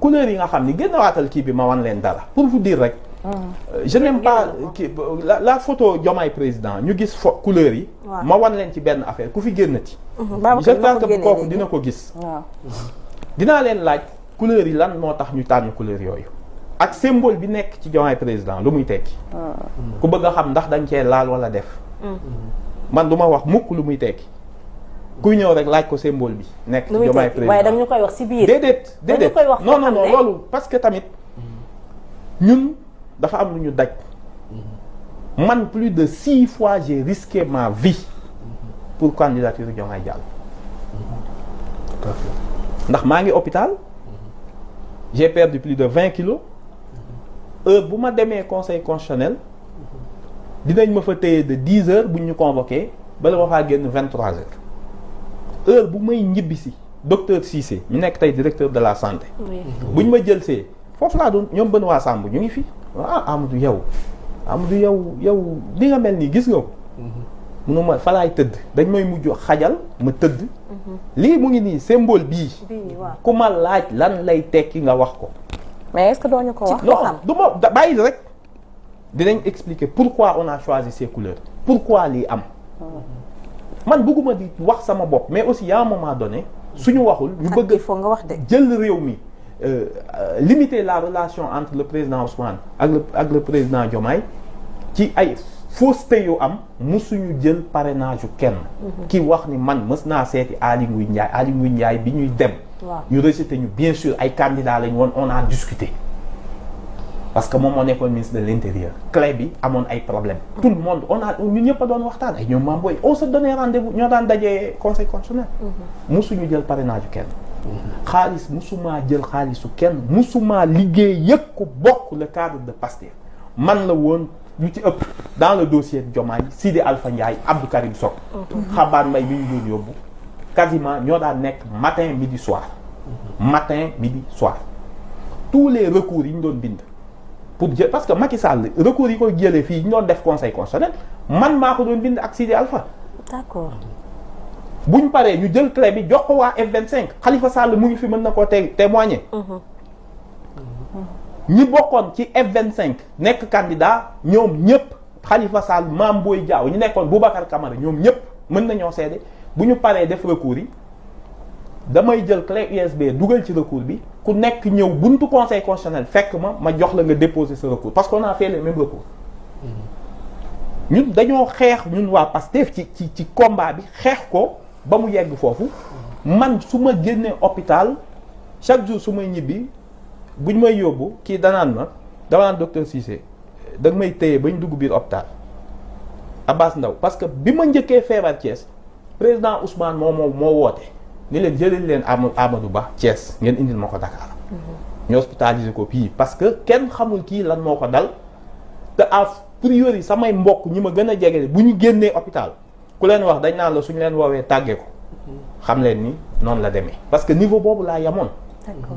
couleur yi nga xam ni génn waatal kii bi ma wan leen dara pour vous dire rek. Je n'aime pas kii la photo Diomaye président ñu gis couleur yi. ma wan leen ci benn affaire ku fi génnati. j'espère que kooku dina ko gis. dinaa leen laaj couleur yi lan moo tax ñu tànn couleur yooyu. ak symbole bi nekk ci Diomaye président lu muy tekki. ku bëgg a xam ndax dañ cee laal wala def. man du ma wax mukk lu muy tekki. kuy ñëw rek laaj ko symbole bi. nekk ci Diomaye président waaye dañu koy wax si biir. déedéet non loolu parce que tamit ñun dafa am lu ñu daj. man plus de 6 fois j'ai risqué ma vie pour candidature Diomaye Diallo. tout à fait. ndax maa ngi hôpital. j'ai perdu plus de 20 kilos. bu ma demee conseil constitutionnel. dinañ ma fa téye de 10 heures bu ñu convoqué bala ma faa génn 23 heures. bu may ñibbisi docteur Cissé ñu nekk tey directeur de la santé. bu ñu ma jël see foofu laa doon ñoom Benoît Sambou ñu ngi fi. Amadou yow li nga mel nii gis nga ko. munuma fa laay tëdd dañ may mujj xajal ma tëdd. lii mu ngi nii symbole bii. ku ma laaj lan lay tekki nga wax ko. mais est-ce que doo ñu ko wax. non du ma bàyyi rek. dinañ expliquer pourquoi on a choisi ces couleurs. pourquoi lii am. man bëgguma di wax sama bopp mais aussi à un moment donné suñu waxul. ñu bëgg il faut nga wax de. jël réew mi limiter la relation entre le président Ousmane ak le président Diomaye ci ay fausseté yu am musuñu jël parrainage yu kenn. ki wax ni man mës naa seeti Aly Ngouille Ndiaye bi ñuy dem. ñu rejeté ñu bien sûr ay candidats lañu woon on a discuté. parce que moom moo nekkoon ministre de l'intérieur clé bi amoon ay problème tout le monde ñun ñëpp a doon waxtaan ay ñoom Mame Boye on se donnait rendez-vous ñoo daan dajee conseil constitutionnel. musuñu jël parrainage yu kenn. xaalis musumaa jël xaalisu kenn musumaa liggéey yëg ko bokk le cadre de Pastef man la woon lu ci ëpp dans le dossier de Diomaye Sidi Alpha Ndiaye Abdou Karim Sock. Xabaan Mbay bi ñu doon yóbbu quasiment ñoo daan nekk matin midi soir. tous les recours yi ñu doon bind. pour jël parce que Macky Sall recours yi koy jëlee fii ñu doon def conseil constitutionnel man maa ko doon bind ak Sidi Alpha. d'accord. buñ paree ñu jël clé bi jox ko waa F25 Khalifa Sall mu ngi fi mën na koo témoigner. ñi bokkoon ci F25 nekk candidat ñoom ñëpp Khalifa Sall Mame Boye Diao ñu nekkoon Boubacar Camara ñoom ñëpp mën nañoo seede bu ñu paree def recours yi damay jël clé USB dugal ci recours bi ku nekk ñëw buntu conseil constitutionnel fekk ma jox la nga déposer ce recours parce qu'on a fait les mêmes recours. ñun dañoo xeex ñun waa Pastef ci combat bi xeex ko ba mu yegg foofu man su ma génnee hôpital chaque jour su may ñibbi buñ may yóbbu kii dama naan docteur Cissé da nga may téye bañ dugg biir hôpital Abbas Ndao parce que bi ma njëkkee feebar Thiès président Ousmane moo woote ni leen jëlil leen Amadou Ba Thiès ngeen indil ma ko Dakar. ñu hospitalisé ko fii parce que kenn xamul kii lan moo ko dal te a priori samay mbokk ñi ma gën a jege bu ñu génnee hôpital ku leen wax dañ naan la suñu leen woowee tàggee ko xam leen ni noonu la demee parce que niveau boobu laa yamoon. D'accord.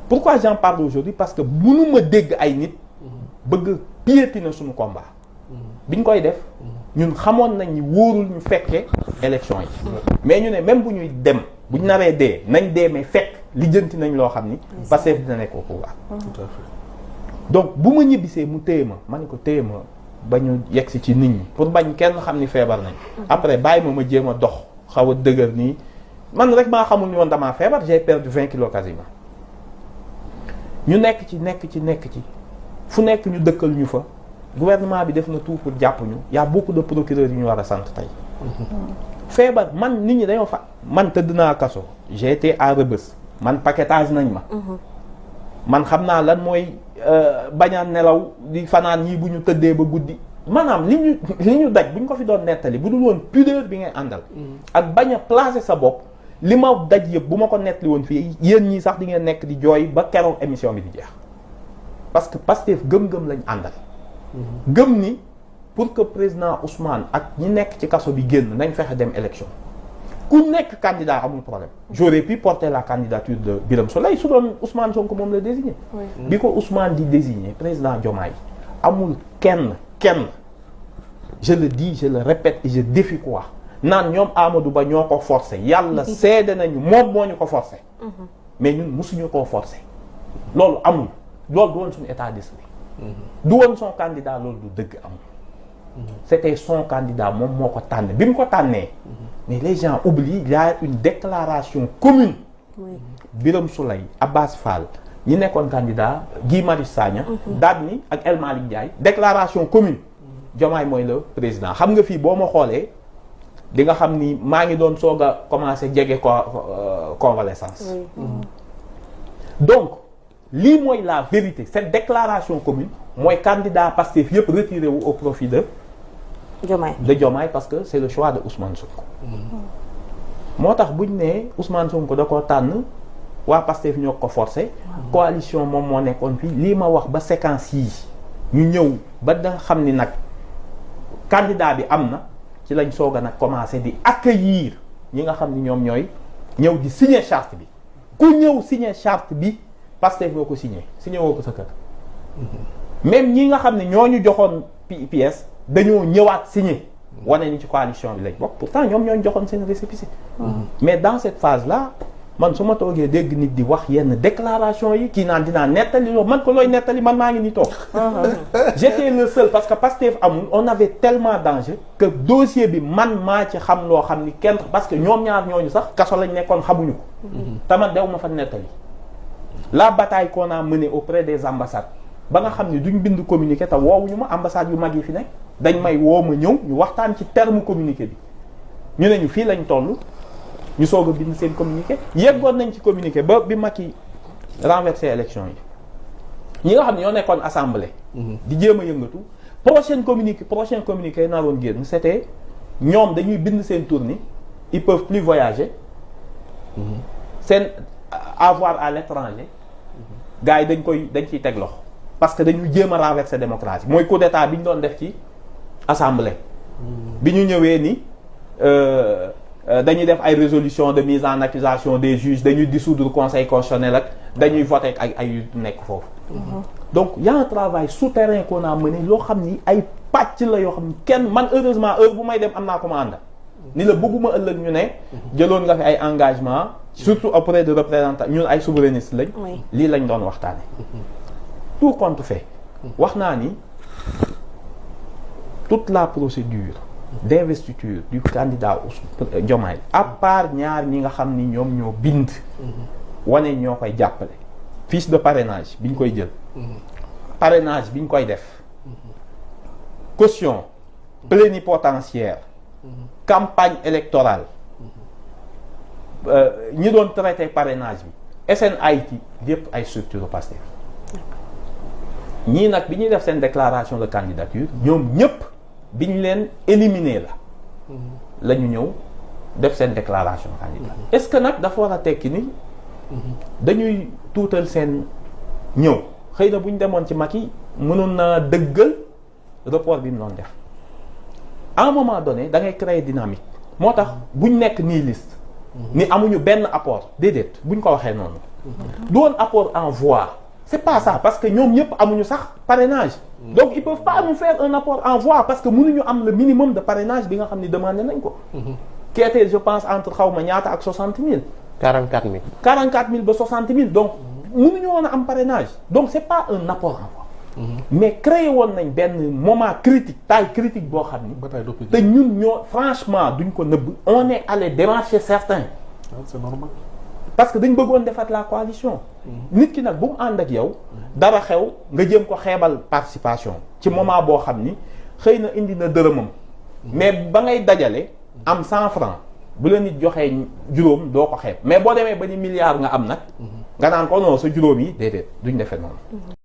Pourquoi j'en parle aujourd'hui parce que mënu ma dégg ay nit bëgg piétiner suñu combat biñ koy def ñun xamoon nañ ni wóorul ñu fekkee élection yi mais ñu ne même bu ñuy dem buñ naree dee nañ dee mais fekk lijjanti nañ loo xam ni Pastef dina nekk au pouvoir. Tout à fait. donc bu ma ñibbisee mu téye ma ne ko téye ma ba ñu yegsi ci nit ñi pour bañ kenn xam ni feebar nañ après bàyyi ma jéem a dox xaw a dëgër nii man rek maa xamul ni woon damaa feebar j'ai perdu 20 kilos quasiment ñu nekk ci fu nekk ñu dëkkal ñu fa gouvernement bi def na tout pour jàpp ñu y a beaucoup de procureurs yu ñu war a sant tey feebar man nit ñi dañoo man tëdd naa kaso j'ai été à Rebeuss man paquetage nañ ma man xam naa lan mooy bañaan nelaw di fanaan ñii bu ñu tëddee ba guddi maanaam li ñu daj bu ñu ko fi doon nettali bu dul woon pudeur bi ngay àndal ak bañ a placer sa bopp li ma daj yëpp bu ma ko nettali woon fii yéen ñii sax di ngeen nekk di jooy ba keroog émission bi di jeex parce que Pastef gëm-gëm lañ àndal gëm ni pour que président Ousmane ak ñi nekk ci kaso bi génn nañ fexe dem élection ku nekk candidat amul problème j'aurais pu porter la candidature de Birame Souleye su doon Ousmane Sonko moom la désigné bi ko Ousmane di désigné président Diomaye amul kenn je le dis je le répète et je défie quoi naan ñoom Amadou Ba ñoo ko forcé yàlla seede nañu moom moo ñu ko forcé mais ñun musuñu koo forcé loolu amul loolu du woon suñu état d'esprit du woon son candidat loolu du dëgg amul c'était son candidat moom moo ko tànn bi mu ko tànnee mais les gens oublient il y a une déclaration commune Birame Souleye Abbas Fall ñi nekkoon candidat Guy Marius Sagna daal ni ak El Malick Ndiaye déclaration commune Diomaye mooy le président xam nga fii boo ma xoolee di nga xam ni maa ngi doon soog a commencé jege convalescence donc lii mooy la vérité cette déclaration commune mooy candidat Pastef yëpp retiré wu au profit de Diomaye parce que c'est le choix de Ousmane Sonko moo tax buñ ne Ousmane Sonko da koo tànn waa Pastef ñoo ko forcé coalition moom moo nekkoon fii lii ma wax ba séquence yii ñu ñëw ba da xam ni nag candidat bi am na ci lañ soog a nag commencé di accueillir ñi nga xam ni ñoom ñooy ñëw di signer charte bi ku ñëw signer charte bi Pastef boo ko signer woo ko sa kër même ñi nga xam ne ñoo ñu joxoon pièce dañoo ñëwaat signer wane ni ci coalition bi lañ bokk pourtant ñoom ñoo ñu joxoon seen récépissé mais dans cette phase là man su ma toogee dégg nit di wax yenn déclaration yi kii naan dinaa nettali loolu man ko looy nettali man maa ngi ni toog j'étais le seul parce que Pastef amul on avait tellement d'enjeux que dossier bi man maa ci xam loo xam ni kenn parce que ñoom ñaar ñooñu sax kaso lañ nekkoon xamuñu ko te man dew ma fa nettali la bataille qu'on a menée auprès des ambassades ba nga xam ni duñ bind communiqué te woowuñu ma ambassade yu mag yi fi nekk dañ may woo ma ñëw ñu waxtaan ci terme communiqué bi ñu ne ñu fii lañ toll ñu soog a bind seen communiqué yeggoon nañ ci communiqué ba bi Macky renversé élection yi ñi nga xam ne ñoo nekkoon assemblée di jéem a yëngatu prochain communiqué naroon génn c'était ñoom dañuy bind seen tour ni ils peuvent plus voyager seen avoir à l'étranger gars yi dañ ciy teg loxo parce que dañuy jéem a renverser démocratie mooy coup d'état bi ñu doon def ci assemblée bi ñu ñëwee ni dañuy def ay résolution de mise en accusation des juges dañuy dissoudre conseil constitutionnel ak dañuy voter ak ay yu nekk foofu donc y a un travail souterrain qu'on a mené loo xam ni ay pàcc la yoo xam ni kenn man heureusement heure bu may dem am naa ko ma ànda ni la bëgguma ëllëg ñu ne jëloon nga fi ay engagement surtout auprès de représentants ñun ay souverainistes lañ lii lañ doon waxtaane tout compte fait wax naa ni toute la procédure d'investiture du candidat Diomaye à part ñaar ñi nga xam ni ñoom ñoo bind wane ñoo koy jàppale fiche de parrainage bi ñu koy jël parrainage bi ñu koy def caution plénipotentiaire campagne électorale ñi doon traité parrainage bi SNIT yépp ay structure Pastef ñii nag bi ñuy def seen déclaration de candidature ñoom ñépp bi ñu leen éliminer la ñu ñëw def seen déclaration candidat est-ce que nag dafa war a tekki ni dañuy tuutal seen ñëw xëy na bu ñu demoon ci Macky mënoon na dëggal report bi mu doon def à un moment donné da ngay créer dynamique moo tax buñ nekk nii liste ni amuñu benn apport déedéet buñ ko waxee noonu du woon apport en voix c'est pas ça parce que ñoom ñëpp amuñu sax parrainage donc ils peuvent pas nous faire un apport en voix parce que mënuñu am le minimum de parrainage bi nga xam ni demandé nañ ko qui était je pense entre xaw ma ñaata ak 60 000 44 000 44 000 ba 60 000 donc mënuñu woon a am parrainage donc c'est pas un apport en voix mais créé woon nañ benn moment critique taille critique boo xam ni te ñun ñoo franchement duñ ko nëbb on est allé démarcher certains c'est normal parce que dañ bëggoon defat la coalition nit ki nag bu mu ànd ak yow dara xew nga jëm ko xeebal participation ci moment boo xam ni xëy na indi na dërëmam mais ba ngay dajale am 100 francs bu la nit joxee juróom doo ko xeeb mais boo demee ba ni milliard nga am nag nga naan ko non sa juróom yi déedéet duñ defee noonu